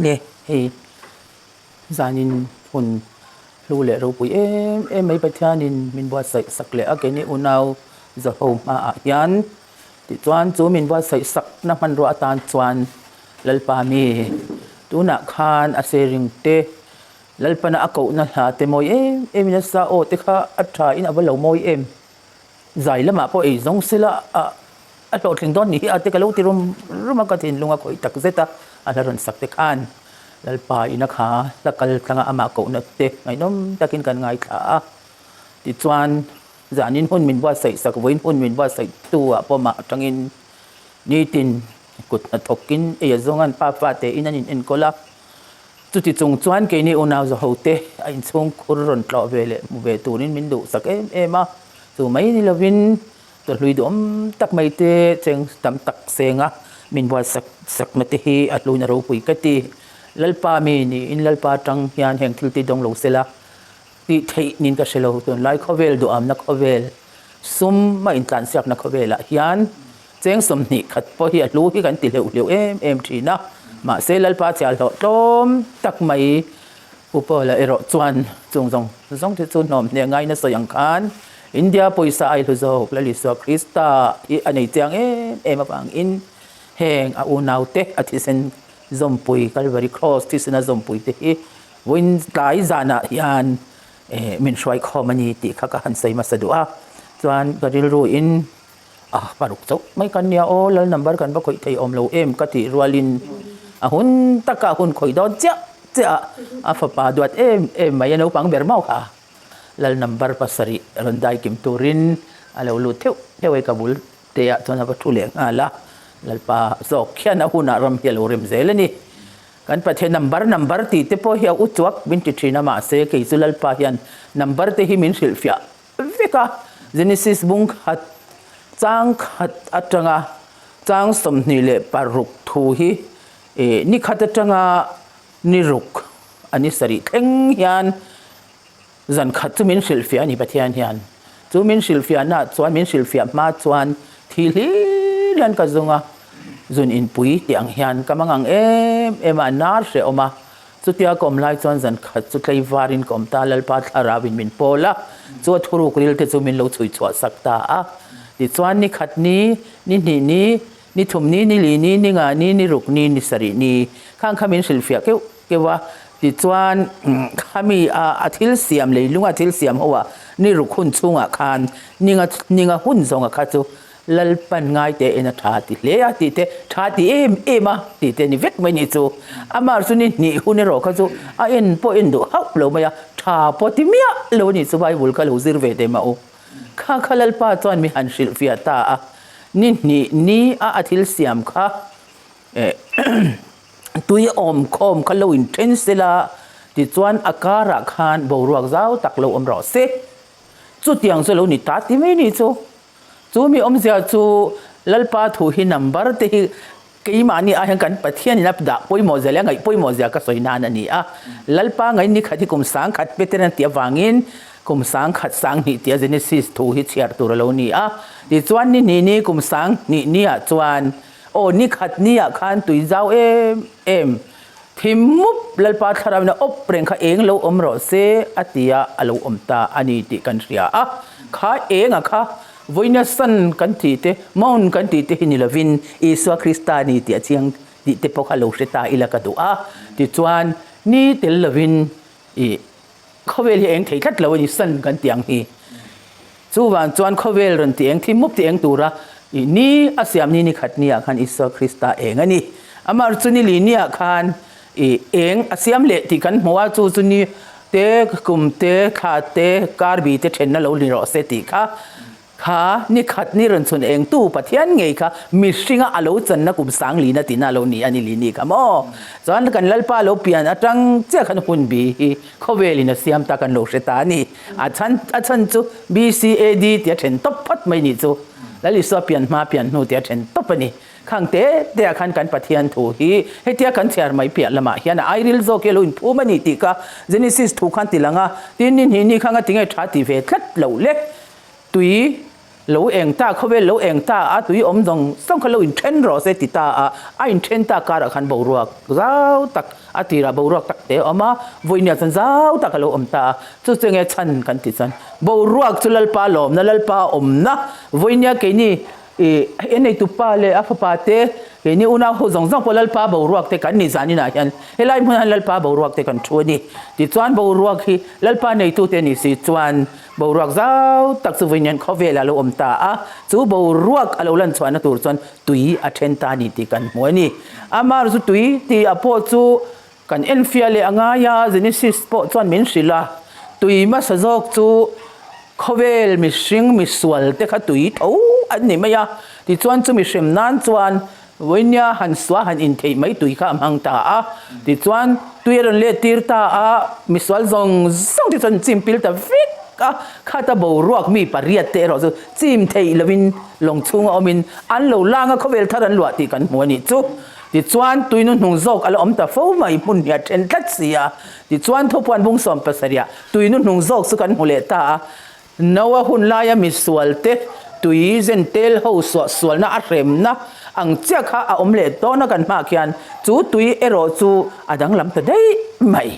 Le, hei zanin hun hlu leh ropui em em mai Pathianin min buatsaih sak leh a keini unau zaho hmaah hian tichuan chu min buatsaih sakna hmanrua atan chuan Lalpa mi tunah khan a sharing te Lalpana a kohna hla te mawi em em in a sa aw te kha a tha in a va lo mawi em. Zai lamah pawh ei zawng sela a a hlawhtling dawn ni hi a te ka lo ti rum rum a, ka thinlung a khawih tak zet a, a hla rawn sak te khan Lalpa ina kha hla kal tlanga amah kohna te ngaihnawm takin kan ngaithla a. Tichuan zanin hun min buatsaih sak vawiin hun min buatsaih tu ah pawh mah atangin nitin kut hnathawkin ei a zawng an pa fate in an in enkawl a. Chuti chung chuan keini unau zaho te a inchhung khur rawn tlawh ve leh hmu ve turin min duhsak em em a, chu mai ni lovin chawhlui duhawm tak mai te cheng tam tak senga min buatsak sakna te hi a hluin a ropui ka ti. Lalpa mi niin Lalpa atang hian heng thil ti dawng lo sela tih theih niin ka hre lo. Tunlai khawvel duhamna khawvel sum a intlansiakna khawvelah hian Cheng 20 khat pawh hi a hlu hi kan ti hleuh hleuh em em thin a, mahse Lalpa chhiahhlawh tlawm tak mai Pu Paula erawh chuan chung zawng zawng te chu hnawm hneh ngai nasa ang khan India pawisa ai hlu zawk Lal Isua Krista hi a nei chiang em em avangin heng a unaute a thisen zawmpui Calvary Cross thisena zawmpui te hi vawiin tlai zanah hian min hruaikhawm a ni tih kha ka han sawi hmasa duh a, chuan ka rilruin A paruk chauh mai kan nia aw, lal number kan va khawih thei awm lo em ka tih rualin a hun taka hun khawih dawn chiah chiah a, a fapa duat em em mai a naupang ber mau kha lal number pasarih rawn dai kim turin a lo lut theuh theuh e ka bul te ah chuan a va thu leh nghal a, Lalpa zawk khian a hunah ram hi a lo rem zel a ni. Kan Pathian number number tih te pawh hi a uchuak min ti thin a mahse kei chu Lalpa hian number te hi min hrilhfiah vek a, Genesis bung khat chang khat atanga chang 26 thu hi ni khat atanga ni ruk a ni sarih thleng hian zan khat chu min hrilhfiah a ni Pathian hian. Chu min hrilhfiahnaah chuan min hrilhfiah hma chuan thi hlir hian ka zung a, zun inpui tih ang hian ka mang ang em em a, a nar hrehawm a. Chutia ka awm lai chuan zan khat chu tlei varin ka awm ta, Lalpa thlarauin min pawl a, chu a thuruk ril te chu min lo chhui chhuah sak ta a. Tichuan ni khat ni, ni hnih ni, ni thum ni, ni li ni, ni nga ni, ni ruk ni, ni sarih ni khang kha min hrilhfiah keuh keuh a. Tichuan khami a a thil siam leilunga thil siam ho ah ni ruk hun chhungah khan ni nga ni nga hun zawnga kha chu Lalpan ngai teh en a tha ti hle a tih te, tha ti em em a tih te ni vek mai ni chu. Amah chu ni hnih hun erawh kha chu a en pawh en duh hauh lo mai a, tha pawh ti miah lo a ni chu Bible kha lo zir ve teh mah u. Kha kha Lalpa chuan mi han hrilh fiah ta a, ni hnih ni a a thil siam kha eh tui awm khawm kha lo inthen sela tichuan a karah khan boruak zau tak lo awm rawh se. Chutiang chu lo ni ta ti mai ni chu. Chu mi awmzia chu Lalpa thu hi number te hi keimahni ah hian kan Pathianin a dah pawimawh zia leh a ngaih pawimawh zia ka sawi nan a ni a. Lalpa ngaih ni khat hi kum sangkhat Peter an tih avangin kum sangkhat sanghnih tia Genesis thu hi chhiar tur a lo ni a. Tichuan ni hnih ni kum sanghnih ni ah chuan aw ni khat ni ah khan tui zau em em thim mup Lalpa thlarauin a awp reng kha eng lo awm rawh se a ti a, a lo awm ta a ni tih kan hria a. Kha enga kha vawiina sun kan tih te, moon kan tih te hi ni lovin Isua Krista a ni tih a chiang tih te pawh kha lo hre ta ila ka duh a. Tichuan ni tel lovin ih khawvel hi a eng thei tlat lo a ni sun kan tih ang hi. Chuvang chuan khawvel rawn ti eng thim mup ti eng tura ih ni a siam ni ni khat ni ah khan Isua Krista eng a ni. Amah chu ni li ni ah khan ih eng a siam leh tih kan hmu a, chu chu ni te kum te thla te kar bi te thenna lo ni rawh se tih kha kha ni khat ni rawn chhun eng tu Pathian ngei kha mihringa a lo channa kum sang lina tihna a lo ni a ni li ni kha maw. Chuan kan Lalpa lo pian atang chiah khan hun bi hi khawvelin a siam ta kan lo hre ta a ni. A chhan a chhan chu BCAD tih a then tawp phawt mai nih chu. Lal Isua pian hma pian hnu tih a then tawp a ni. Khang te te ah khan kan Pathian thu hi hetia kan chhiar mai piah lamah hian a airil zawk hi a lo inphum a ni tih kha Genesis thu khan ti lang a, tin ni hnih ni khang a tinge tha ti ve tlat loh le. Tui lo eng ta khawvel lo eng ta a tui awm zawng zawng kha lo inthen rawh se ti ta a, a inthen ta karah khan boruak zau tak A tirah boruak tak te a awm a, vawinia chuan zau tak a lo awm ta a. Chu chu enge chhan kan tih chuan boruak chu Lalpa lawmna, Lalpa awmna, vawinia keini ih en neitu pa leh a fapa te, keini unau ho zawng zawng pawh Lalpa boruak te kan nih zan inah hian helai hmunah hian Lalpa boruak te kan thu a ni. Tichuan boruak hi Lalpa neitute ni si chuan boruak zau tak chu vawiin hian khawvelah a lo awm ta a, chu boruak a lo lan chhuahna tur chuan tui a then ta a ni tih kan hmu a ni. Amar chu tui tih a pawh chu kan enfiah leh a ngai a, Genesis pawh chuan min hrilh a, tui hmasa zawk chu khawvel mihring misual te kha tui tho an ni mai a, tichuan chumi hrem nan chuan Vawinia han suah han intheih mai tui kha a hmang ta a, tichuan tui a rawn let tir ta a, misual zawng zawng te chuan chim pil ta vek a, khata boruak mi pariat te erawh chu chim theih lovin lawng chhunga awmin an lo lang a, khawvel thar an luah tih kan hmu a nih chu. Tichuan tui nu hnung zawk a la awm ta fo mai hmun hi a then tlat si a, tichuan thupuan bung 17 ah tui nu hnung zawk chu kan hmu leh ta a, Noa hun laia misualte tui zentel ho suahsualna a hremna ang chiah kha a awm leh dawn a kan hmaah khian chu tui erawh chu a danglam ta daih mai.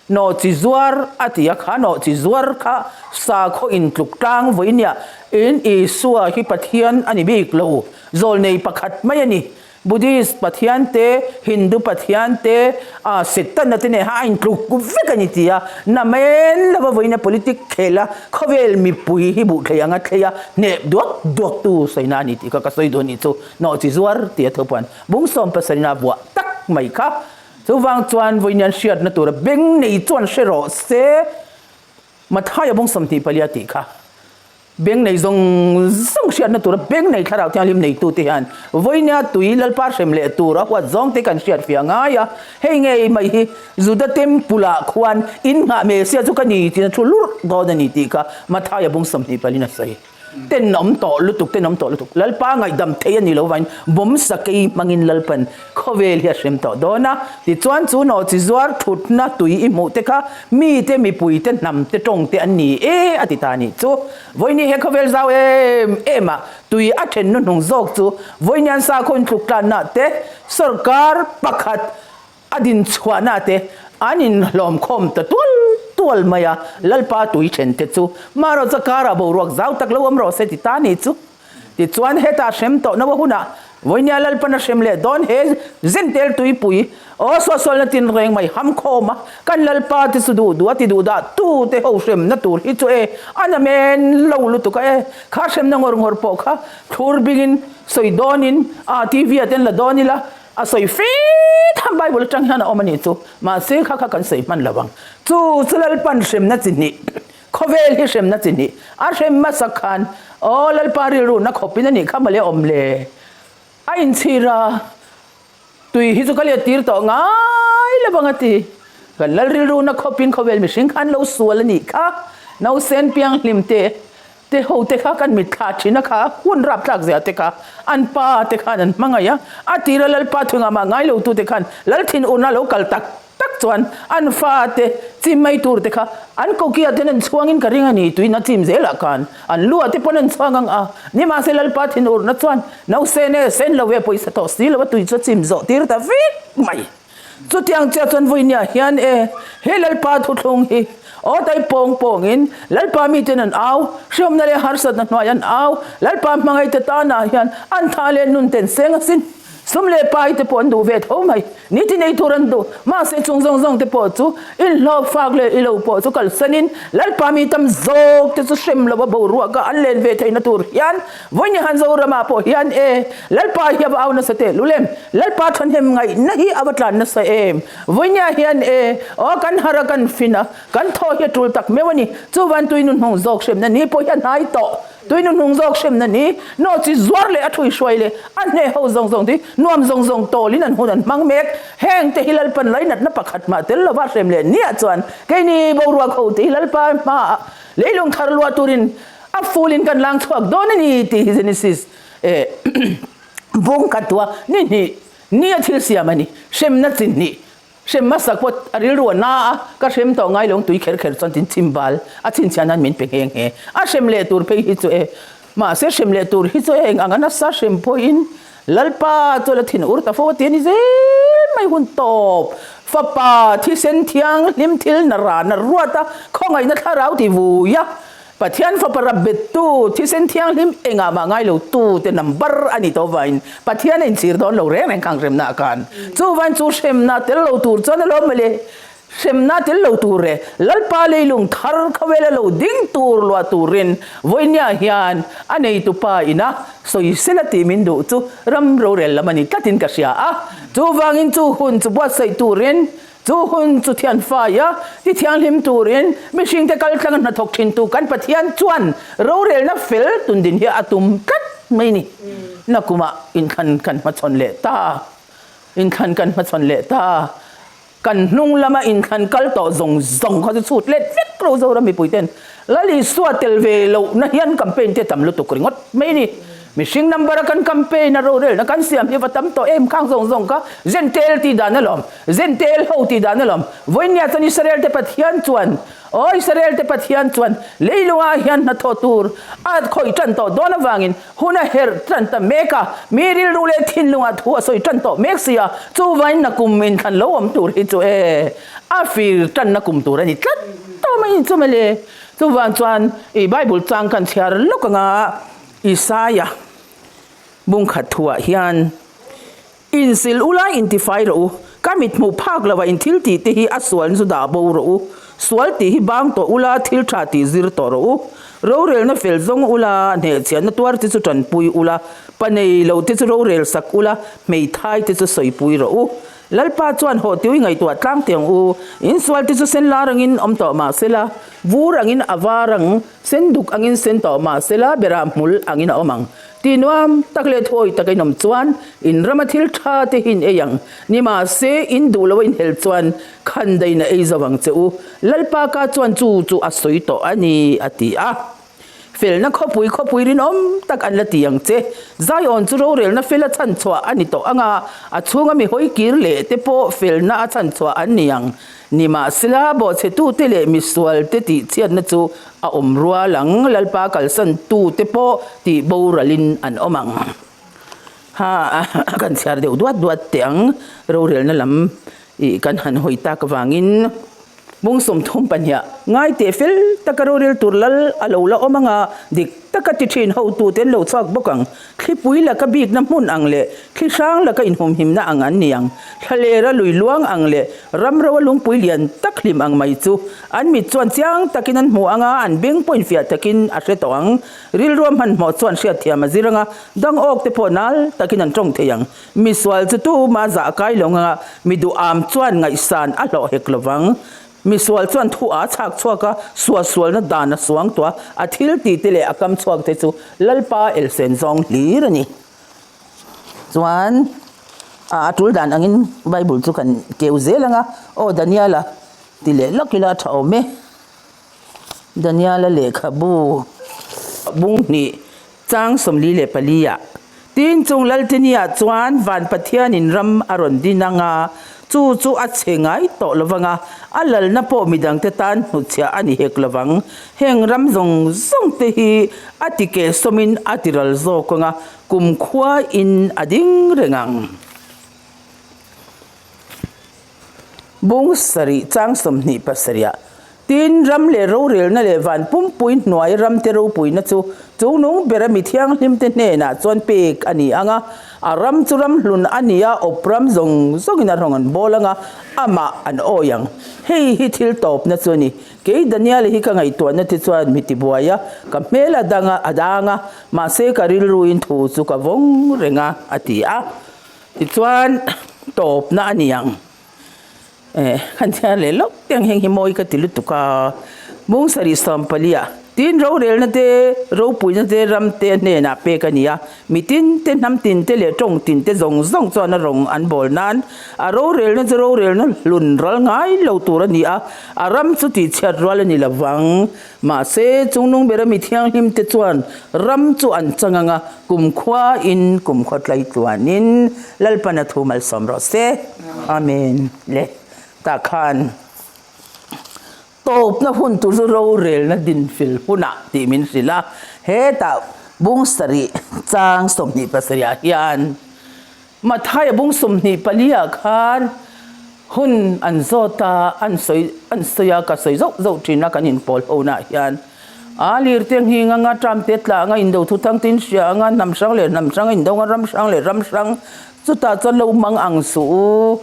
Nawhchi zuar a ti a, kha nawhchi zuar kha sakhaw intluk tlang vawinia in Isua hi Pathian a ni bik lo, zawlnei pakhat mai a ni. Buddhist pathian te, Hindu pathian te, ah Setana te nen khan a intluk vek a ni ti a, namen lova vawiina politic khel a, khawvel mipui hi buh thlei anga thlei a, hneh duak duak tu sawina a ni tih kha ka sawi duh a nih chu, nawhchi zuar tih a thupuan bung 17 a vuah tak mai kha. Chuvang chuan vawiin an hriatna tura beng nei chuan hre rawh se, Mathaia bung 24 tih kha. Beng nei zawng zawng hriatna tura beng nei thlarau thianghlim neitute hian vawinia tui Lalpa hrem leh tur a huat zawng te kan hriat fiah ngai a. Hei ngei mai hi Juda Temple ah khuan in nghah Messiah chu ka ni tiin a thu lurh dawn a ni tih kha Mathaia bung 24 in a sawi. Tenawm tawh lutuk, tenawm tawh lutuk. Lalpa ngaihdam thei a ni lo vangin bawm sakei hmangin Lalpan Khawvel hi a hrem tawh dawn a, tichuan chu nawhchi zuar thutna tui i hmuh te kha mite, mipuite, hnamte, tawngte an ni e a ti ta a nih chu. Vawiini he khawvel zau em em ah tui a then hnuhnung zawk chu vawiinian sakhaw intluk tlanna te, sorkar pakhat a dinchhuahna te an inhlawm khawm ta tual tual mai a, Lalpa tui then te chu Marawcha karah boruak zau tak lo awm rawh se ti ta a nih chu. Tichuan hetah hrem tawh no a hunah Vawinia Lalpan a hrem leh dawn he zentel tuipui aw suahsualna tinreng mai ham khawm a, kan Lalpa te chu duh duh a ti duh dah tu te ho hremna tur hi chu e a na men lo lutuk a e, kha hremna ngawr ngawr pawh kha thlur bingin sawi dawnin a TV ah ten la dawn ila a sawi fe tham Bible atang hian a awm a nih chu, mahse kha kha kan sawi hman lo ang chu chu Lalpan hremna chi hnih Khawvel hi hremna chi hnih a hrem hmasa khan aw Lalpa rilru na khawpin a nih kha mawle awm le. A inchhir a, tui hi chu ka let tir tawh ngai lo vang a ti. Kan Lal rilru na khawpin khawvel mihring khan lo sual a nih kha. Nausen pianghlim te te ho te kha kan mitthla thin a kha hun rapthlak zia te kha an pa te khan an hmangaih a, a tira Lalpa thungah mah ngai lo tu te khan Lal thinurna lo kal tak tak chuan an fate chim mai tur te kha an kokia ten an chhuangin ka ring a ni tuin a chim zelah khan an lua te pawn an chhuang ang a, nimahse Lalpa thinurna chuan nausen e sen lo e pawisa tawh si lo a tui chu a chim zawh tir ta vek mai. Chutiang chiah chuan vawinia hian e he Lalpa thuthlung hi aw tai pawng pawngin Lalpa miten an au, hriawmna leh harsatna hnuai an au, Lalpa hmangaihte tanah hian an tha leh nun ten seng asin. Sum leh pai te pawh an duh ve tho mai. Niti nei tur an duh. Mahse chung zawng zawng te pawh chu inhlawp fak leh ilo pawh chu kalsanin Lalpa mi tam zawk te chu hrem lo a boruak a an len ve theihna tur hian vawiin han Zoramah pawh hian e Lalpa hi a va au nasa teh lul em? Lalpa thahnem ngaihna hi a va tlan nasa em? Vawinia hian e aw kan har a kan fin a kan thaw hi a tul tak meuh a ni. Chuvan tuinu hnung zawk hremna ni pawh hi a hnai tawh. Tui nu hnung zawk hremna ni, nawhchi zuar leh a thuihruai leh a hneh ho zawng zawng te hi nuam zawng zawng tawlin an hun an hmang mek. Heng te hi Lalpan lainatna pakhat mah tel lova hrem leh niah chuan keini boruak ho te hi Lalpa hmaah leilung thar luah turin a fulin kan lang chhuak dawn a ni tih hi Genesis bung khat tua ni hnih ni a thil siam a ni. Hremna chi hnih Hrem hmasa pawh a rilru a na a, ka hrem tawh ngai lo tui kher kher chuan tin chim bal a chhinchhiah nan min pe nghe nghe. A hrem leh tur phei hi chu e, mahse hrem leh tur hi chu eng ang a nasa hrem pawhin Lalpa chu la thin ur ta fo a ti a ni zel mai hun tawp. Fapa thisen thianghlim thil na rana ruat a, khawngaihna thlarau ti vui a, Pathian Fapa rap bettu thisen thianghlim engah mah ngai lo tu te number a ni tawh vain Pathian a inchhir dawn lo reng reng khang hremna a khan. Chuvain chu hremna tel lo tur chuan a lawm mawle. Hremna tel lo tur e Lalpa leilung thar khawvela lo ding tur luah turin vawinia hian a neitupa ina sawisela tih min duh chu ram rorel lam a ni tlatin ka hria a. Chuvangin chu hun chu buatsaih turin Chu hun chu thianfaia ti thianghlim turin mihringte kaltlanga hnathawk thintu kan Pathian chuan rorelna fel tundin hi a tum tlat mai ni. Nakumah inthlan kan hmachhawn leh ta, inthlan kan hmachhawn leh ta. Kan hnung lama inthlan kal tawh zawng zawng kha chu chhut let vek lo Zoram mipuiten Lal Isua tel ve lohna hian campaign te tam lutuk ringawt mai ni. Mihring number a kan campaign a rorelna kan siam hi va tam tawh em khang zawng zawng kha Zentel tih dan alawm, Zentel ho tih dan alawm. Vawinia chuan Israel te Pathian chuan, aw Israel te Pathian chuan leilungah hian hnathawh tur a khawih tan tawh dawn avangin hun a herh tan ta mek a, mi rilru leh thinlungah thu a sawi tan tawh mek si a, chuvain nakum inthlan lo awm tur hi chu e a fir tanna kum tur a ni tlat tawh mai in chu mawle. Chuvang chuan i Bible chang kan chhiar lawk anga Isaia bungkhat thuah hian, Insil ula intifai rawh u, ka mit hmuh phak loha in thil tih te hi a sualna chu dah bo rawh u, sual tih hi bang tawh ula thil tha tih zir tawh rawh u, rorelna fel zawng ula hnehchhiahna tuar te chu tanpui ula, pa nei lo te chu rorel sak ula, hmeithai te chu sawipui rawh u. Lalpa chuan haw tiu i ngaihtuah tlang teh ang u, insual te chu sen lar angin awm tawh mah sela, vur angin a var ang, Sen duk angin sen tawh mah sela berah hmul angin a awm ang. Tih nuam tak leh thuawi taka in awm chuan in rama thil tha te hi in ei ang. Nimahse, in duh loa in hel chuan khan dain a ei zo ang che u. Lalpa ka chuan chu chu a sawi tawh a ni, a ti a. Felna khawpui khawpui rinawm tak an la ti ang che. Zion chu rorelna fel a chhanchhuah a ni tawh ang a, a chhunga mi hawi kir leh te pawh felna a chhanchhuah an ni ang. Nimahsela, bawhchhetute leh misualte tihchhiatna chu a awm rual ang, Lalpa kalsantute pawh tih boralin an awm ang. Ha, kan chhiar deuh duat duat teh ang, rorelna lam ih kan han hawi tak avangin. Bung 32 ngai teh fel taka rorel tur lal a lo la awm ang a, dik taka ti thin hotute an lo chhuak bawk ang. Thlipui laka bikna hmun ang leh thli hrang laka inhumhimna ang an ni ang. Thlalera lui luang ang leh ramro a lungpui lian tak hlim ang mai chu an mit chuan chiang takin an hmu ang a, an beng pawhin fiah takin a hre tawh ang. Rilrua hmanhmawh chuan hriatthiam a zir ang a, dang awk te pawh nal takin an tawng thei ang. Misual chu tuma zah kai lo ang a, mi duham chuan ngaihsan a hlawh hek lo vang. Misual chuan thu a chhak chhuak a, suahsualna dan a suang tuah a, a thil tih te leh a kam chhuak te chu Lalpa elsen zawng hlir a ni. Chuan a a tul dan angin Bible chu kan keu zel ang a, Aw Daniela ti leh lawk ila a tha awm e. Daniela lehkhabu bung hnih Chang 44 ah, Tin chung Laltini-ah chuan van Pathianin ram a rawn din ang a, chu chu a chhe ngai tawh lo vang a, a lalna pawh midangte tan hnutchhiah a ni hek lo vang. Heng ram zawng zawng te hi a ti kehsawmin a ti ral zawk ang a, kumkhua in a ding reng ang. Bung sarih chang 27 ah, Tin, ram leh rorelna leh van pumpui hnuai ramte ropuina chu chungnung bera mi thianghlimte hnenah chuan pek a ni ang a, a ram chu ram hlun a ni a, awp ram zawng zawngin a rawng an bawl ang a, amah an awi ang. Hei hi thil tawpna chu a ni. Kei Daniel hi ka ngaihtuahna te chuan mi tibuai a, ka hmel a dang a, a dang a, mahse ka rilruin thu chu ka vawng reng a, a ti a. Tichuan, tawpna a ni ang. Eh, kan chhiar leh lawk te ang heng hi mawi ka ti lutuk a. Bung sarih 14 ah, tin rorelna te, ropuina te, ram te a hnenah pek a ni a. Mi tin te, hnam tin te leh tawng tin te zawng zawng chuan a rawng an bawl nan a rorelna chu rorelna hlun ral ngai lo tur a ni a, a ram chu tihchhiat rual a ni lo vang. Mahse, chungnung bera mi thianghlim te chuan ram chu an chang ang a, kumkhua in kumkhua tlai tluanin Lalpan a thu malsawm rawh se. Amen. Le tah khan tawpna hun tur chu rorelna dinfil hunah tih min hrilh a, hetah bung sarih chang 27 ah hian Mathaia bung 24 ah khan. Hun an zawt a, an sawi an sawi a, ka sawi zauh zauh thin a kan inpawl ho nah hian. A lir te nghing anga tram te tla anga indo thu thang tin hria anga hnam hrang leh hnam hrang a indo anga ram hrang leh ram hrang chutah chuan lo mang ang suh u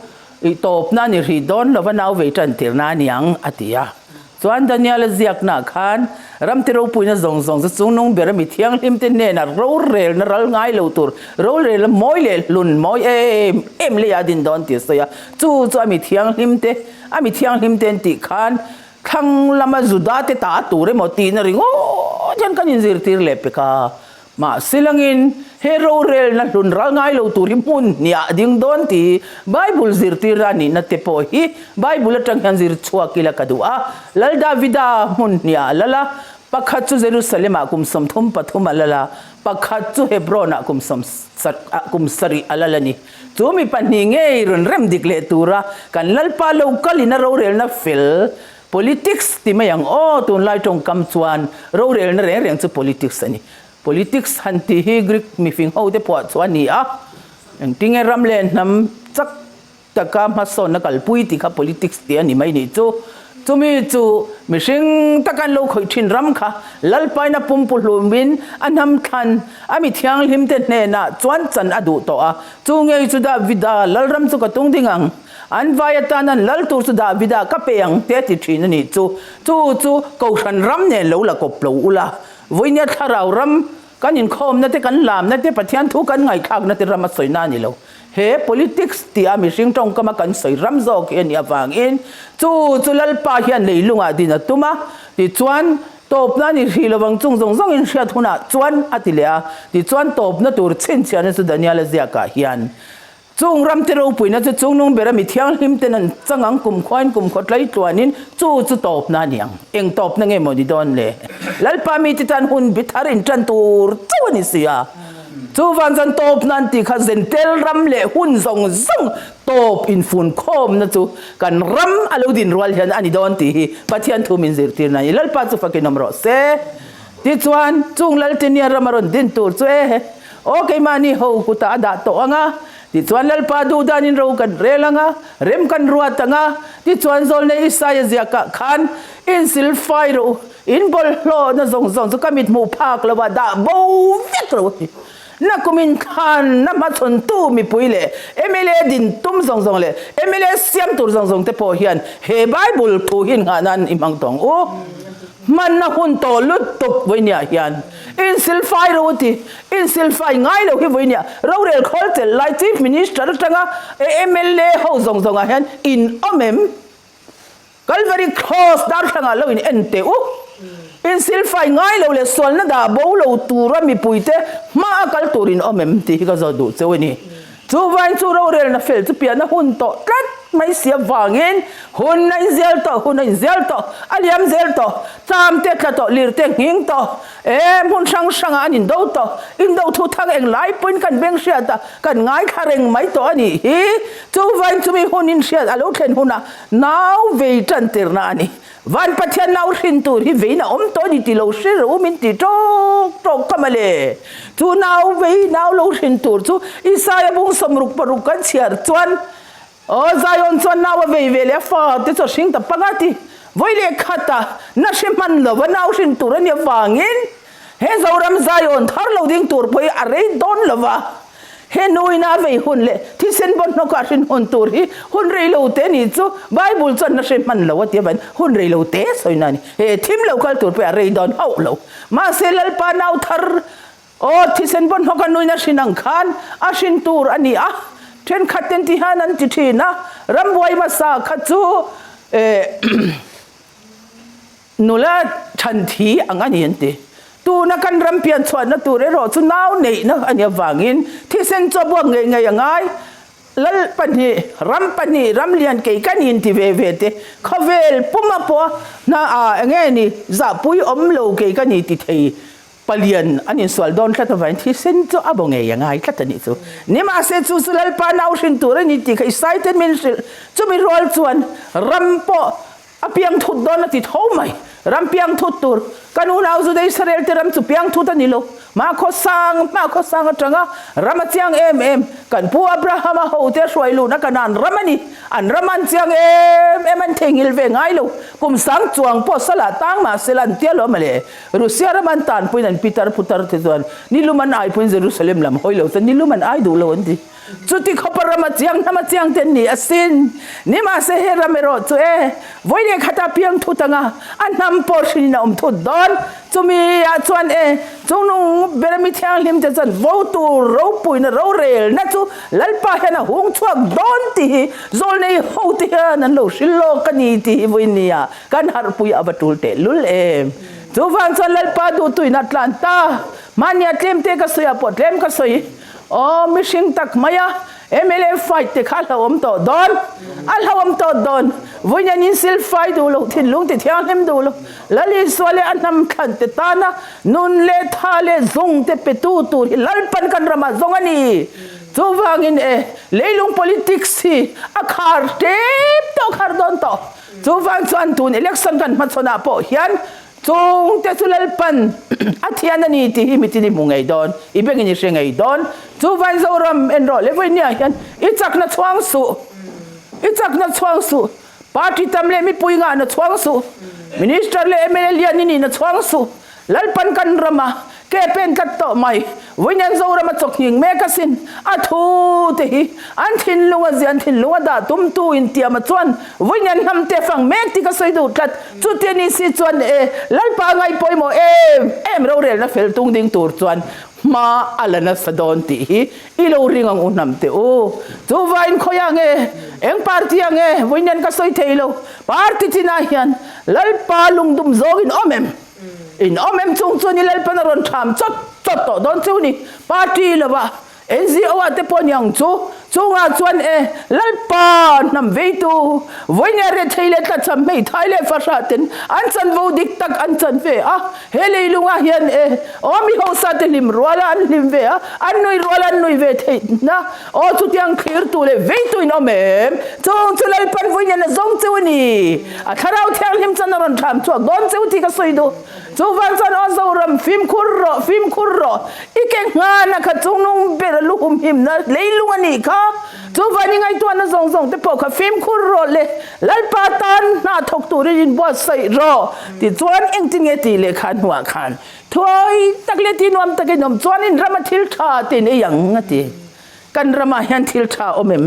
ih tawpna a ni hrih dawn lova nau vei tan tirna a niang a ti a. Chuan Daniel-a ziaknaah khan ramte ropuina zawng zawng chu chungnung ber a mi thianghlimte hnenah rorelna ral ngai lo tur, rorelna mawi leh hlun mawi em em leiah a din dawn tih a sawi a. Chu chu a mi thianghlimte, a mi thianghlimte an tih khan thlang lama Judate ta tur emaw tihna ringawt hian kan inzirtir leh pek a. Mahse langin he rorelna hlun ral ngai lo tur hi hmun hniah ding dawn tih Bible zirtirna a nihna te pawh hi Bible atang hian zir chhuak ila ka duh a. Lal Davida hmun hniah a lal a, pakhat chu Jerusalem ah kum 33 a lal a, pakhat chu Hebron ah kum sawm kum sarih a lal a ni. Chu mi pahnih ngei rawn rem dik leh tura kan Lalpa lo kalin a rorelna fel Politics ti mai ang aw, tunlai tawngkam chuan rorelna reng reng chu politics a ni. Politics han tih hi Greek mifing ho te phuah chu a ni a, engtinge ram leh hnam chak taka hmasawnna kalpui tih kha politics tih a ni mai nih chu. Chumi chu mihring taka an lo khawih thin ram kha Lalpaina pumpu hlumin a hnam thlan a mi thianghlim te hnenah chuan chan a duh tawh a, chu ngei chu Davida Lalram chu ka tung ding ang. An vai atan an lal tur chu Davida ka pe ang te a ti thin a nih chu. Chu chu Kohhran ram nen lo la kawp lo ula, vawinia thlarau ram kan inkhawmna te, kan lamna te, Pathian thu kan ngaihthlakna te ram a sawina a ni lo. He politics tia mihring tawngkama kan sawi ram zawk hi a nih avangin chu chu Lalpa hian leilungah din a tum a, tichuan tawpna a ni hrih lovang chung zawng zawngin hriat hunah chuan a ti leh a, tichuan tawpna tur chhinchhiahna chu Daniel-a ziakah hian Chung ramte ropuina chu chungnung bera mi thianghlim ten an chang ang kumkhuain kumkhaw tlai tluanin chu chu tawpna a ni ang. Eng tawpna nge maw ni dawn le? Lalpa mite tan hun bi thar in tan tur chauh a ni si a. Chuvang chuan tawpna an tih kha Zentel ram leh hun zawng zawng tawp infunkhawmna chu kan ram a lo din rual hian a ni dawn tih hi Pathian thu min zirtirna a ni. Lalpa chu fakin awm rawh se. Tichuan, chung Laltenia ram a rawn din tur chu e, aw keimahni ho kutah a dah tawh ang a, tichuan Lalpa duh danin ro kan rel ang a, rem kan ruat ang a, tichuan Zawlnei Isaia ziakah khan, Insil fai rawh u, in bawlhhlawhna zawng zawng chu ka mit hmuh phak lo ah dah bo vek rawh u ti. Nakumin khan na hmachhawntu mipui leh mla din tum zawng zawng leh mla siam tur zawng zawng te pawh hian he Bible thu hi nghah nan i hmang tawng u. Hmanna hun tawh lutuk vawinia hian insilfai ro a ti. Insilfai ngai lo hi vawinia rorel khawl chelh lai Chief Minister atanga mla ho zawng zawngah hian in awm em? Kalvari Cross darthlangah lo in en teh u. Insilfai ngai lo leh sualna dah bo lo tura mipuite hma a kal tur in awm em tih hi ka zawt duh cheu a ni. Chuvain chu rorelna fel chu piahna hun tawh tlat mai si avangin hun a inzial tawh, hun a inzial tawh, a liam zel tawh, tlam te tla tawh, lir te nghing tawh, e hmun hrang hrangah an indo tawh, indo thu thang eng lai pawhin kan beng hriat a, kan ngaithla reng mai tawh a nih hi. Chuvain chumi hun inhriat a lo thlen hunah Nau vei tan tirna a ni. Van Pathian nau hrin tur hi vein a awm tawh a ni ti lo hre rawh u min ti tawk tawk kha mawle. Chu nau vei nau lo hrin tur chu Isaia bung 66 kan chhiar chuan aw Zion chuan nau a vei ve leh a fa te chu a hring ta pang a ti. Vawi leh khata na hre hman lova nau hrin tur a nih avangin he Zoram Zion thar lo ding tur pawh hi a rei dawn lova. He nuina a vei hun leh thisen bawn hnawka a hrin hun tur hi hun rei lo te ni chu Bible chuan na hre hman lo a ti avangin hun rei lo te sawina a ni. He thim lo kal tur pawh a rei dawn hauh lo. Mahse Lalpa nau thar aw thisen bawn hnawka nuina hrin ang khan a hrin tur a ni a, thenkhat ten ti hian an ti thin a, rambuai hmasa kha chu eh Nula chhan thi ang a ni an ti. Tuna kan ram pian chhuahna tur erawh chu nau neihna a nih avangin thisen chaw buak ngei ngei a ngai. Lal pahnih, ram pahnih, ram lian kei ka ni inti ve ve te, khawvel puma pawha hna a eng nge ni zahpui awm lo kei ka ni ti thei palian an insual dawn tlat avangin thisen chu a baw ngei a ngai tlat a nih chu. Nimahse chu chu Lalpa nau hrin tur a ni tih kha Isaiten min hrilh. Chumi rual chuan ram pawh A piang thut dawn a ti tho mai. Ram piang thut tur. Kan unau Juda Israel te ram chu piang thut a ni lo. Hmakhaw sang, hmakhaw sang atanga ram a chiang em em. Kan pu Abrahama hote hruai luhna Kanaan ram a ni. An ram an chiang em em an theihnghilh ve ngai lo. Kum sang chuang pawh salah tang mah sela an tia lo mawle. Russia ram an tanpuiin an pitar putar te chuan nilum an aipuiin Jerusalem lam hawi lo chuan nilum an ai duh lo an ti. Chuti khawpa ram a chiang hnam a chiang te an ni asin. Nimahse he ram erawh chu e, vawi leh khata piang thut anga a hnam pawh hrin in a awm thut dawn. Chumi ah chuan e, chungnung ber mi thianghlim te chuan vo tur ropuina rorelna chu Lalpa hian a hung chhuak dawn tih hi zawlnei ho te hian an lo hrilh lawk a ni tih hi vawiin nia kan harhpui a va tul teh lul em. Chuvang chuan Lalpa duhtuina tlan ta. Mahnia tlem te ka sawi ah pawh tlem ka sawi. Aw mihring tak mai a, mla fight te kha a hlauhawm tawh dawn, a hlauhawm tawh dawn. Vawiin an insil fai duh lo, thinlung ti thianghlim duh lo, Lal Isua leh a hnam thlan te tana nun leh tha leh zung te petu tur hi Lalpan kan ramah zawng a ni. Chuvangin e, leilung politics hi a khar tep tawh, khar dawn tawh. Chuvang chuan tun election kan hmachhawnah pawh hian Chung te chu Lalpan a thian a ni tih hi mitin i hmu ngei dawn, i bengin i hre ngei dawn. Chu van Zoram en rawh le vawinia hian i chakna chhuang suh, i chakna chhuang suh, party tam leh mipui ngahna chhuang suh, minister leh mla lian i nihna chhuang suh, Lalpan kan rama ke pen tlat tawh mai. Vawiin Zoram a chawk nghing mek asin, a thu te hi an thinlung a ziah, an thinlung a dah tumtu intiama chuan vawiin hnam te a fang mek tih ka sawi duh tlat. Chutia ni si chuan e, Lalpa ngai pawimawh em em rorelna fel tung ding tur chuan hma a la nasa dawn tih hi i lo ring ang u hnam teh u. Chuvain khawiah nge, eng party ah nge vawiin ka sawi thei lo, party chinah hian Lalpa lungdum zawng in awm em? In awm em chung chuan i Lalpan a rawn tham chawt chawt tawh dawn chu ni. Party lova NGO ah te pawh niang chu chungah chuan e Lalpa hnam veitu vawinia rethei leh tlachham hmeithai leh fahrah ten an chanvo dik tak an chan ve a. He leilungah hian e aw mi hausa te hlim ruala an hlim ve a, an nui ruala an nui ve theihna aw chutiang thlirtu leh veitu in awm em? Chung chu Lalpan vawinia na zawng chu a ni. A thlarau thianghlim chuan a rawn thlam chhuak dawn cheu tih ka sawi duh. Chuvang chuan aw Zoram, fimkhur rawh, fimkhur rawh. I ke nghana kha chungnung ber a lu humhimna leilung a nih kha. Chuvang i ngaihtuahna zawng zawng te pawh kha fimkhur rawh le, Lalpa tan hna thawk turin inbuatsaih rawh. Tichuan engtin nge tih leh kha hnuah khan thuai tak leh tih nuam takin awm chuan in rama thil tha te in ei ang a ti. Kan ramah hian thil tha awm em?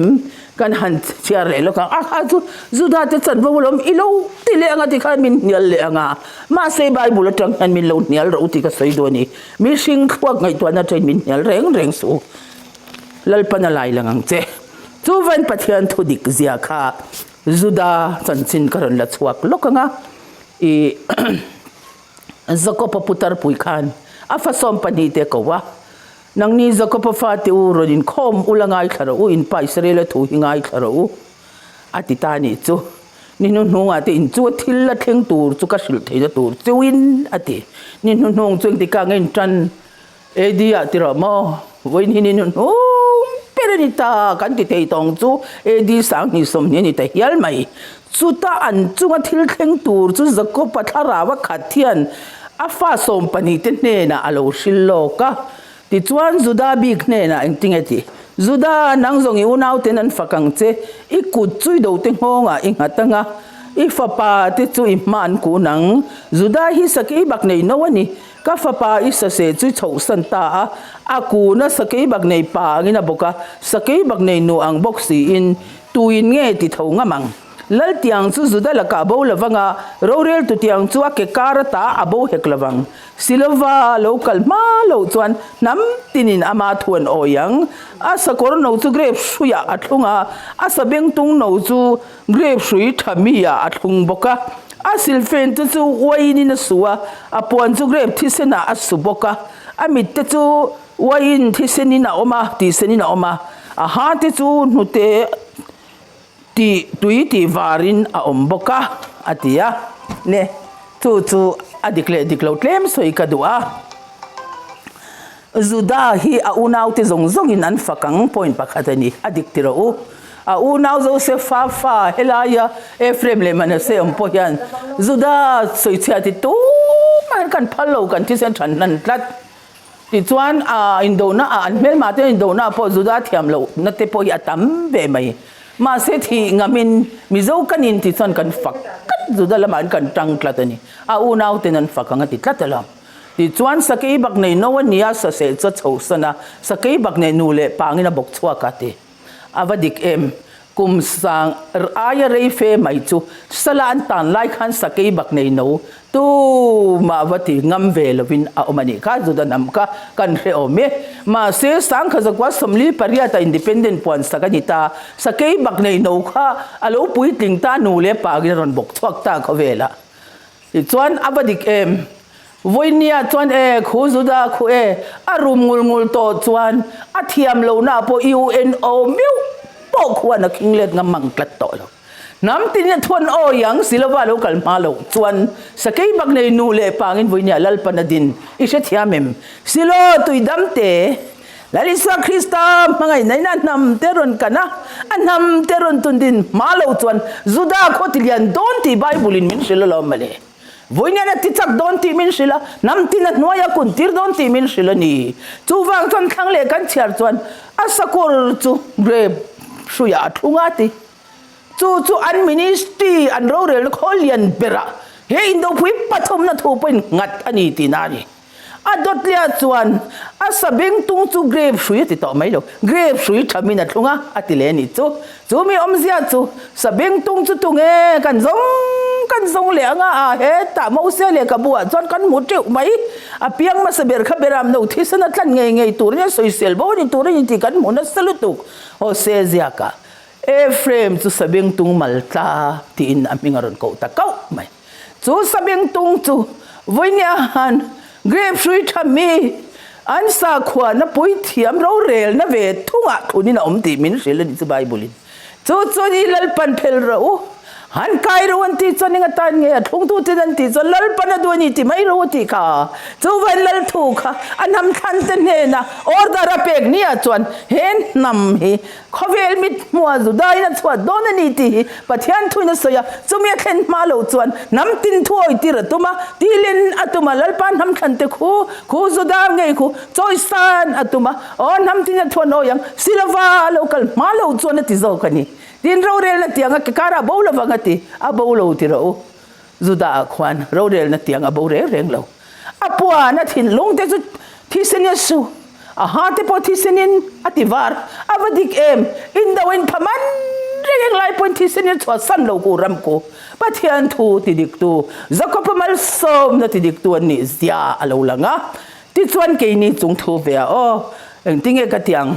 Kan han chhiar leh lawk ang. A kha chu Juda te chanvo alawm i lo ti leh ang a tikhan min hnial leh ang a. Mahse Bible atang hian min lo hnial rawh u tih ka sawi duh a ni. Mihring thluak ngaihtuahna atangin min hnial reng reng suh u. Lalpan a lai lang ang che. Chuvain Pathian thu dik zia kha Juda chanchin ka rawn la chhuak lawk ang a. I Jakob-a putar pui khan a fa 12 te ko a. Nangni Jakob-a fate u, rawn inkhawm ula ngaithla rawh u, in pa Israel-a thu hi ngaithla rawh u, a ti ta a nih chu. Ni hnuhnungah te in chu a thil la thleng tur chu ka hrilh theihna tur cheuin, a ti. Ni hnuhnung chu engtikah nge in tan AD ah ti rawh maw? Vawiin hi ni hnuhnung ber a ni ta, kan ti thei tawng chu AD 2020 a ni ta hial mai. Chuta an chunga thil thleng tur chu Jakob-a thlarau a khat hian a fa 12 te hnenah a lo hrilh lawk a. Tichuan Juda bik hnenah engtinge tih? Juda, nang zawng i unauten an fak ang che, i kut chu i dote nghawngah i nghat ang a, i fapa te chu i hma an kun ang. Juda hi sakei bak nei no a ni. Ka fapa i sase chu i chhohsan ta a, a kun a sakei bak nei pa angin a bawk a, sakei bak nei nu ang bawk siin Tuin nge ti tho ngam ang? Lal tiang chu Juda lakah a bo lovang a, roreltu tiang chu a ke kar ata a bo hek lovang. Silova lo kal hma loh chuan hnam tinin ama thu an awi ang. A sakawr no chu grape hruiah a thlung a, a sabengtung no chu grape hrui tha mi-ah a thlung bawk a. A silfen te chu uainin a su a, a puan chu grape thisenah a su bawk a. A mit te chu Uaiin thisenin a awm a, tihsenin a awm a, a ha te chu hnute tih tui tih varin a awm bawk a, a ti a. Le, chu chu a dik leh dik lo tlem sawi ka duh a. Juda hi a unaute zawng zawngin an fak ang point pakhat a ni, a dik ti rawh u. A unau Josefa fa helaia Ephraim leh Manasseh awm pawh hian Juda sawichhiah ti tumah. hian kan phal lo, kan thisen than hnan tlat. Tichuan, indona ah an hmelma te indona ah pawh Juda thiam lohna te pawh hi a tam ve mai. Mahse thih ngamin Mizo kan in ti chuan kan fak tlat, Juda lamah an kan tang tlat a ni. A unau ten an fak ang a ti tlat alawm. Tichuan sakei bak nei no a nia saseh chu a chhohsan a, sakei bak nei nu leh pangin a bawk chhuak a ti. A va dik em? Kum sang aia rei fe mai chu sala an tan lai khan sakei bak nei no tumah va ti ngam ve lovin a awm a nih kha, Juda hnam kha kan hre awm e. Mahse, sangkha zakua 48 a independent puan sak a ni ta, sakei bak nei no kha a lo puitling ta nu leh pangin a rawn bawk chhuak ta khawvelah. Tichuan a va dik em? Vawinia chuan e, khu Juda khu e, a rum ngul ngul tawh chuan a thiam lohna pawh UNO meuh pawh khuan a khing let ngam mang tlat tawh lo. Hnam tin a thuan awi ang si lova lo kal hma loh chuan sakei bak nei nu leh pangin vawinia Lalpan a din i hrethiam em? Silo tui dam te Lal Isua Krista hmangaihna in a hnam te rawn kan a, a hnam te rawn tun din hma lo chuan Juda khaw ti lian dawn tih Bible in min hrilh alawm mawle. Vawiin a ti chak dawn tih min hrilh a, hnam tin a hnuai a kun tir dawn tih min hrilh a ni. Chuvang chuan thlang leh kan chhiar chuan a sakawr chu grape hruiah a thlung a ti. Chu chu an ministry an rorelna khaw lian berah he indopui pathumna thu pawhin nghat a ni tihna a ni. A dawtliah chuan a sabeng tung chu grape hrui a ti tawh mai lo, grape hrui thamin a thlung a, a ti leh a nih chu. Chu mi awmzia chu sabeng tung chu tunge kan zawng kan zawng leh anga a hetah Mose lehkhabu ah chuan kan hmu teuh mai. A piang hmasa ber kha beram no thisen a tlan ngei ngei tur nia sawisel bo a ni tur a ni tih kan hmu nasa lutuk. Hose ziakah Ephraim chu sabeng tung mal tla tiin a hming a rawn koh ta kauh mai. Chu sabengtung chu vawinia han grape hrui tha mi an sakhuana puithiam rorelna ve thungah thunin a awm tih min hrilh a ni chu Bible in. Chu chuan i Lalpan phel rawh u, han kai rawh an tih chuan eng atan nge a thlungtu ten an tih chuan Lalpan a duh a ni ti mai rawh u tih kha. Chuvain Lalthu kha a hnam thlan te hnena order a pek nia chuan he hnam hi Khawvel mit hmua Judain a chhuat dawn a ni tih hi Pathian thuin a sawi a, chumi a thlen hma loh chuan hnam tin thu awi tir a tum a, tilin a tum a, Lalpa hnam thlan te khu, khu Juda ngei khu chawisan a tum a, aw hnam tin a thuan awi ang, Silova a lo kal hma loh chuan a ti zawk a ni. Tin rorelna tiang a ke karah a bo lovang a ti, a bo lo ti rawh u. Juda ah khuan rorelna tiang a bo reng reng lo. A puan a thinlung te chu thisen in a su, a ha te pawh thisen in a ti var. A va dik em? Indo in pha man reng eng lai pawhin thisen in a chhuah san lo ku ram ku. Pathian thu ti dik tu, Jakob-a malsawmna ti dik tu an nih zia a lo lang a. Tichuan keini chung thu ve a, aw engtinge ka ti ang?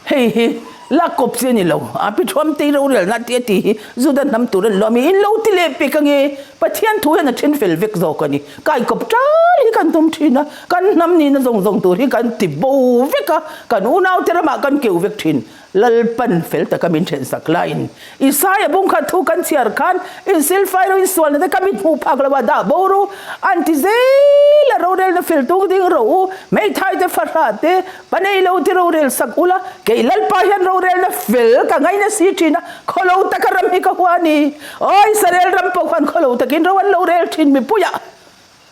Hei hi lak kawp chi a ni lo. A pi thuam tei rorelna tih a tih hi Juda hnam tur a ni lo a mi in lo ti leh pek ange. Pathian thu hian a then fel vek zawk a ni. Kai kawp tal hi kan tum thin a, kan hnam nihna zawng zawng tur hi kan ti bo vek a, kan unaute ramah kan keuh vek thin. Lalpan fel taka min then sak laiin Isaia bungkhat thu kan chhiar khan insilfai ro insualna te ka mit hmuh phak lo a dah bo ru an ti zel a, rorelna fel tung ding rawh u, hmeithai te fahrah te Pa nei lo ti rorel sak ula, kei Lalpa hian rorelna fel ka ngaina si thin a, khawlo taka ram hi ka hua a ni. Aw Israel ram pawh khan khawlo takin ro an lo rel thin mipuiah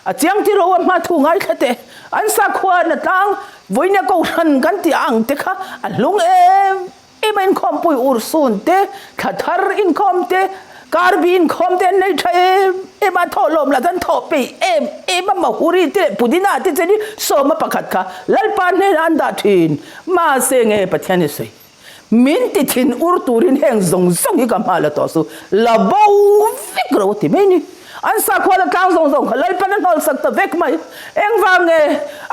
a chiang ti ro a hma thu ngaithla teh. An sakhua na tlang vawinia kohhran kan tih ang te kha a hlung em em a inkhawmpui urhsun te, thla thar inkhawm te, karbi inkhawm te an nei tha em em a, thawhlawm lah chuan thawh peih em em a, mahuri te leh pudina te chen hi sawma pakhat kha Lalpa hnenah an dah thin. Mahse nge Pathian hi sawi? Min ti thin ur turin heng zawng zawng hi ka hma la tawh su, la bo vek ro ti mai ni. An sakhua la tlang zawng zawng kha Lalpan a hnawlsak ta vek mai. Engvang nge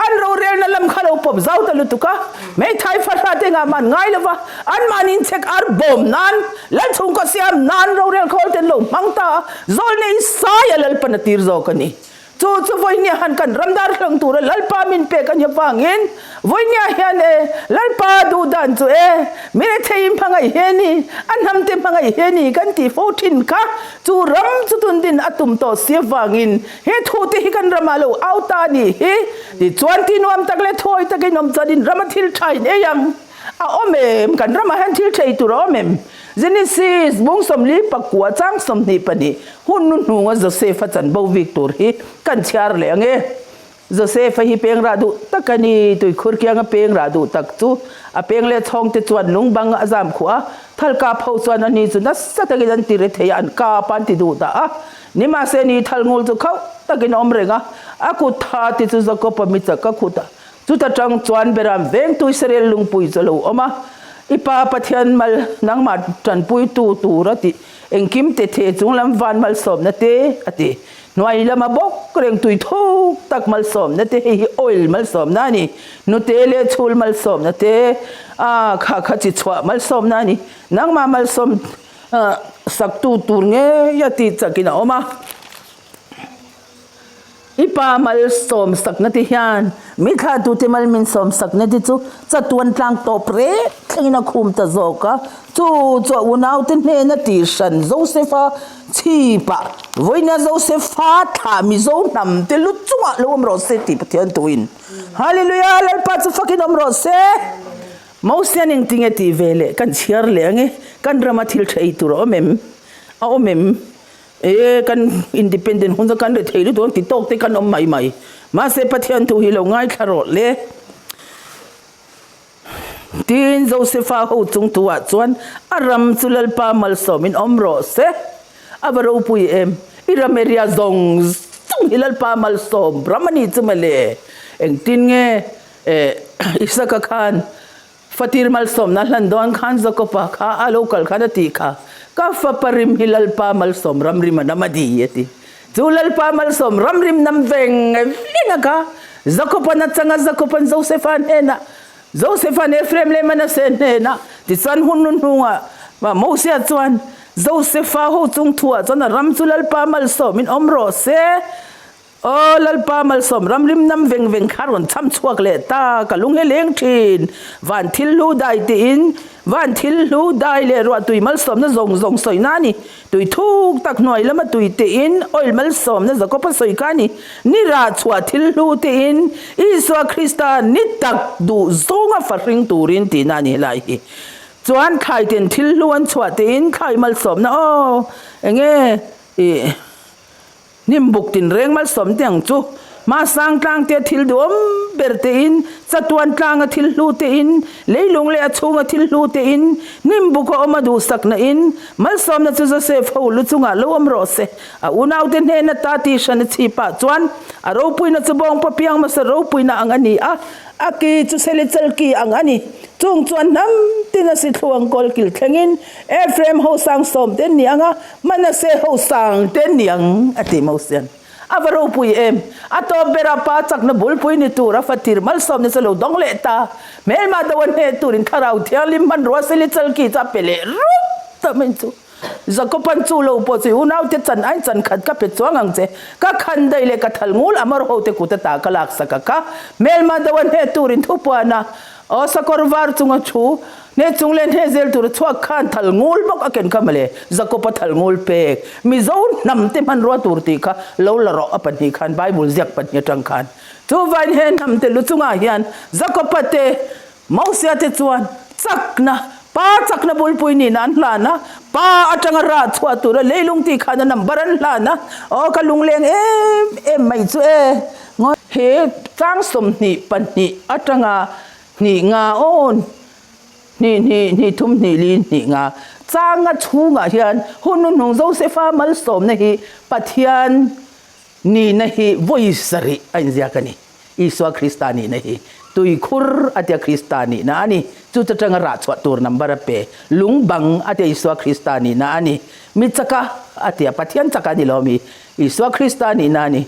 an rorelna lam kha lo pawp zau ta lutuk a, hmeithai fahrah te ngah man ngai lova anmahni inchhek ar bawm nan, Lal chhungkaw siam nan rorel khawl ten lo hmang ta a, zawlnei saia Lalpan a tir zawk a ni. Chu chu vawinia han kan ram dar hlang tura Lalpa min pek a nia vangin vawinia hian e Lalpa duh dan chu e mi rethei hmangaih he ni, a hnamte hmangaih he ni kan tih fo thin kha chu ram chu tun din a tum tawh si avangin he thu te hi kan ramah lo au ta a nih hi. Tichuan ti nuam tak leh thuawi takin awm chuan in rama thil tha in ei ang a awm em? Kan ramah hian thil thei tur a awm em? Genesis bung 44 chang 22 hun nu hnunga Joseph-a chanbo bik tur hi kan chhiar leh ang e. Joseph-a hi peng rah duh tak a ni. Tuikhur kianga peng rah duh tak chu a peng leh chhawng te chuan lung bang a zam khuh a, thal kap ho chuan ani chu nasa takin an ti re thei a, an kap a an ti duh ta a. Nimahse ni thal ngul chu khauh takin a awm reng a, a kut tha ti chu Jakob-a mi chak a khut a. Chuta tang chuan Beram vengtu Israel lungpui chu a lo awm a, I pa Pathian mal nangmah tanpuitu tur a tih engkim te the chung lam van malsawmna te a ti. Hnuai lama bawk reng tui thuk tak malsawmna te hei hi oil malsawmna a ni. Hnute leh chhul malsawmna te a kha kha chi chhuah malsawmna a ni. Nangmah malsawm saktu tur ngei a tih chakin a awm a. I pa malsawm sakna te hian mi thlatute mal min sawm sakna te chu chatuan tlang tawp reng thlengin a khum ta zawk a. Chu chu a unaute hnena tihhran Josefa chhipah vawiina Josefa thlah Mizo hnam te lu chungah lo awm rawh se tih Pathian tuin Hallelujah Lalpa chu fakin awm rawh se. Mosian engtinge tih ve leh kan chhiar leh ange kan rama thil tha ei tur a awm em? A awm em? E kan independent hun chu kan ri thei lutuk ang ti tawk te kan awm mai mai. Mahse Pathian thu hi lo ngaithla rawh le. Tin Josefa ho chung thu ah chuan a ram chu Lalpa malsawmin awm rawh se. A va ropui em. I ram area zawng zawng hi Lalpa malsawm ram a ni chu mawle. Engtin nge e Isaka khan Fatir malsawmna hlan dawn khan Jakopa kha a lo kal khan a tih kha, Ka fapa rim hi Lalpa malsawm ram rim a nam a di, a ti. Chu Lalpa malsawm ram rim nam veng veng a kha Jakopa'n a chang a, Jakopa'n Josefa hnenah, Josefa'n Ephraim leh Manasseh hnenah, tichuan hun nu hnungah Mosia chuan Josefa ho chung thuah chuan a ram chu Lalpa malsawmin awm rawh se, Aw Lalpa malsawm ramrim nam veng veng kha rawn cham chhuak leh ta, ka lung hi leng thin. Van thil hlu dai tiin van thil hlu dai leh ruah tui malsawmna zawng zawng sawina a ni. Tui thuk tak hnuai lama tui tiin oil malsawmna Jakob-a sawi kha a ni. Ni rah chhuah thil hlu tiin Isua Krista ni tak duh zawnga fahring turin tihna a ni helai hi. Chuan thlai ten thil hlu an chhuah tiin thlai malsawmna aw enge ih. Hnim buk tinreng malsawm te ang chu hmasang tlang te thil duhawm ber te in, chatuan tlanga thil hlu te in, leilung leh a chhunga thil hlu te in, hnim buk a awm a duhsakna in, malsawmna chu Joseph ho lu chungah lo awm rawh se. A unaute hnena ta tih hran a chhipah chuan a ropuina chu bawngpa piang hmasa ropuina ang a ni a, a ki chu selichal ki ang a ni. Chung chuan hnam tin a si thluang kawlkil thlengin Ephraim ho sang sawm te an ni ang a, Manase ho sang te an ni ang, a ti Mosian. A va ropui em! A tawp berah pa chakna bulpui ni tur a fatir malsawmna chu a lo dawng leh ta. Hmelma do a hneh turin Thlarau Thianghlim hmanrua seli chalki chu a pe leh rup ta mai chu. Jakoban chu lo pawh chu i unaute chan aiin chan khat ka pe chuang ang che. Ka khan daih leh ka thal ngul Amor hote kut ata ka laksak a kha. Hmelma do a hneh turin thupuan a aw sakawr var chunga thu Hne chung leh hne zel tur chhuak khan thal ngul bawk a ken kha mawle, Jakob-a thal ngul pek, Mizo hnam te hmanrua tur tih kha lo la rawh a pahnih khan Bible ziak pahnih atang khan. Chuvain he hnam te lu chungah hian Jakob-a te Mosia te chuan chakna, pa chakna bulpui nihna an hlan a, pa atanga rah chhuah tura leilung tih khan a number an hlan a, aw ka lungleng em em mai chu e. He chang 22 atanga Hnih nga awn, hnih hnih, hnih thum, hnih li, hnih nga. Changa chhungah hian hun hnuhnung Josefa malsawmna hi Pathian nihna hi vawi sarih a inziak a ni. Isua Krista nihna hi tuikhur a tia Krista nihna a ni. Chu chu atanga rah chhuah tur number a pe. Lung bang a tia Isua Krista nihna a ni. Mi chaka a tia Pathian chaka a ni lo mi. Isua Krista nihna a ni.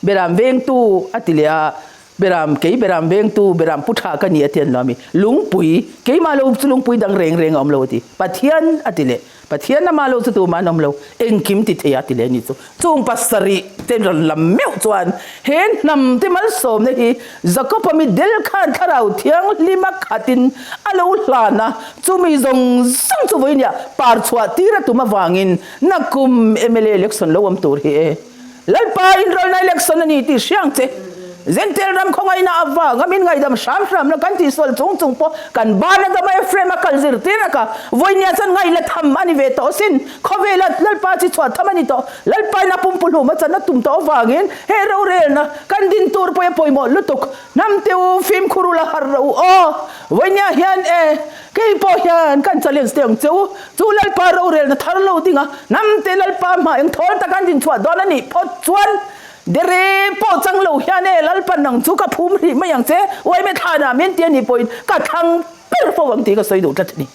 Beram vengtu a ti leh a, Beram, kei beram vengtu, beram pu tha ka ni a ti an lo ami. Lungpui, keimah lo chu lungpui dang reng reng a awm lo a ti. Pathian a ti leh, Pathian amah lo chu tumah an awm lo, engkim ti thei a ti leh a ni chu. Chung pasarih te rawn lam meuh chuan he hnam te malsawmna hi Jakob-a mi del khan thlarau thianghlim a khatin a lo hlan a, chumi zawng zawng chu vawinia par chhuah tir a tum avangin nakum mla election lo awm tur hi e. Lalpa inrawlna election a ni tih hriang che. Jentail ram khawngaihna avanga min ngaihdam hram hram la kan tihsual chung chung pawh kan ban adama Ephraim a kal zirtir a ka vawinia chuan ngaih la tham a ni ve tawh asin. Khawvela Lalpa chi chhuah tham a ni tawh. Lalpain a pumpuhlum a chan a tum tawh avangin he rorelna kan din tur pawh a pawimawh lutuk. Hnam te u fimkhur ula harh rawh u aw. Vawinia hian e kei pawh hian kan challenge te ang che u. Chu Lalpa rorelna thar lo dinga hnam te Lalpa hma eng thawl taka an din chhuah dawn a nih phawt chuan Dere pawh chang lo hian e Lalpa nang chu ka phum hrih mai ang che, uaime thlanah min ti a nih pawhin ka thlang ber fo ang tih ka sawi duh tlat a ni.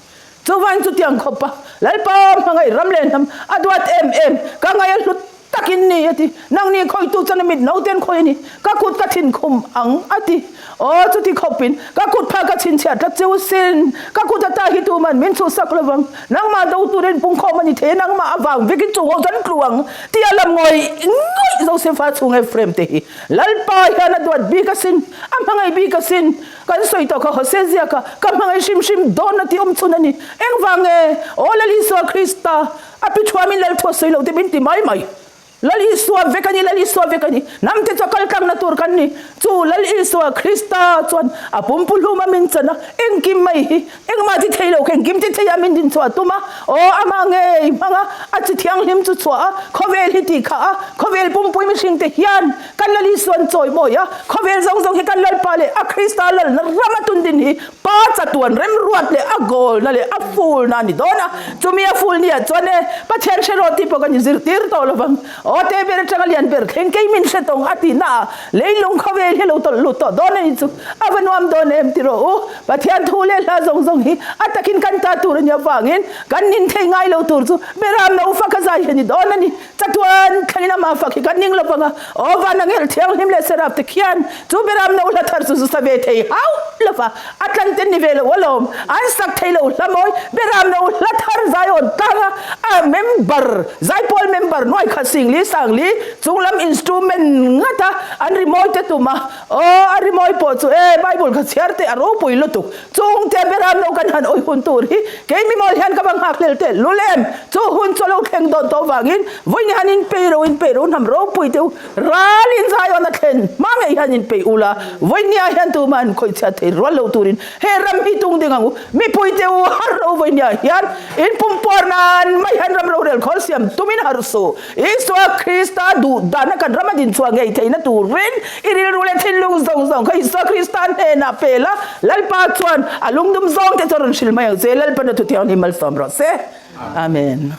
Chuvangin chutiang khawp a Lalpa hmangaih ram leh hnam a duat em em, ka ngaih a hlut takin ni a ti. Nangni khawitu chuan a mit nauten khawi a ni, ka kut ka thin khum ang a ti. Aw chuti khawpin ka kut phah ka chhinchhiah tlat che u sin, ka kut ata hi tuman min chhuhsak lovang, nangmah do turin pungkhawm a ni thei a, nangmah avang vekin chung ho chuan tlu ang tih a lam ngawih ngawih Josefa chhung Ephraim te hi Lalpa hian a duat bik asin, a hmangaih bik asin, kan sawi tawh kha Hosea ziaka ka hmangaih hrim hrim dawn a tih awm chhun a ni. Engvang nge? Aw Lal Isua Krista, a pi thuamin Lal thu a sawi lo te min ti mai mai. Lal Isua vek a ni, Lal Isua vek a ni. Hnamte chu a kal tlangna tur kan ni. Chu Lal Isua Krista chuan a pumpu hlum a min chan a, engkim mai hi engmah ti thei lo kha engkim ti thei a min din chhuah tum a. Aw, amah ngei hmang a, a chi thianghlim chu chhuah a, khawvel hi tih khah a, khawvel pumpui mihringte hian kan Lal Isua an chawi mawi a, khawvel zawng zawng hi kan Lalpa leh a Krista lalna ram a tun din hi Pa chatuan remruat leh a gawlna leh a fulna a ni dawn a, chumi a ful niah chuan e, Pathian hre rawh tih pawh kan inzirtir tawh lo vang. Aw te ber atanga lian ber thleng kei min hre tawng a tihna ah leilung khawvel hi a lo tawlh lut tawh dawn a ni chu. A va nuam dawn em ti rawh u. Pathian thu leh hla zawng zawng hi a takin kan ta tur a nih avangin kan nin thei ngai lo tur chu Beram no fak a zai hi a ni dawn a ni. Chatuan thlengin amah fak hi kan ning lo vang a, aw van angel thianghlim leh serap te khian chu beram no hla thar chu zu sa ve thei hauh lo va, a tlan ten ni ve lo alawm, an sak thei lo hla mawi, beram no hla thar zaiawn tlang a, a member, zaipawl member nuai khat singli sangli chunglam instrument ngat a an rimawi te tum a, aw a rimawi pawh chu e Bible kha chhiar teh a ropui lutuk. Chungte beram lo kan han awih hun tur hi kei mimawl hian ka va nghak hlel teh lul em? Chu hun chu a lo thleng dawn tawh vangin vawiin hian in pei ro in pei ro hnam ropui te u ralin Zion a thlen hma ngei hian in pei ula vawiin nia hian tumah an khawih chhiat thei rual lo turin he ram hi tung ding ang u. Mipui te u har ro vawiin nia hian in pumpuar nan mai hian ram rorel khawl siam tumin har suh. Isua Krista duh dana kan ram a din chhuah ngei theihna turin i rilru leh thinlung zawng zawng kha Isua Krista hnenah pe la, Lalpa chuan a lungdum zawng te chu a rawn hrilh mai ang che, Lalpan a thutiang hi malsawm rawh se. Amen.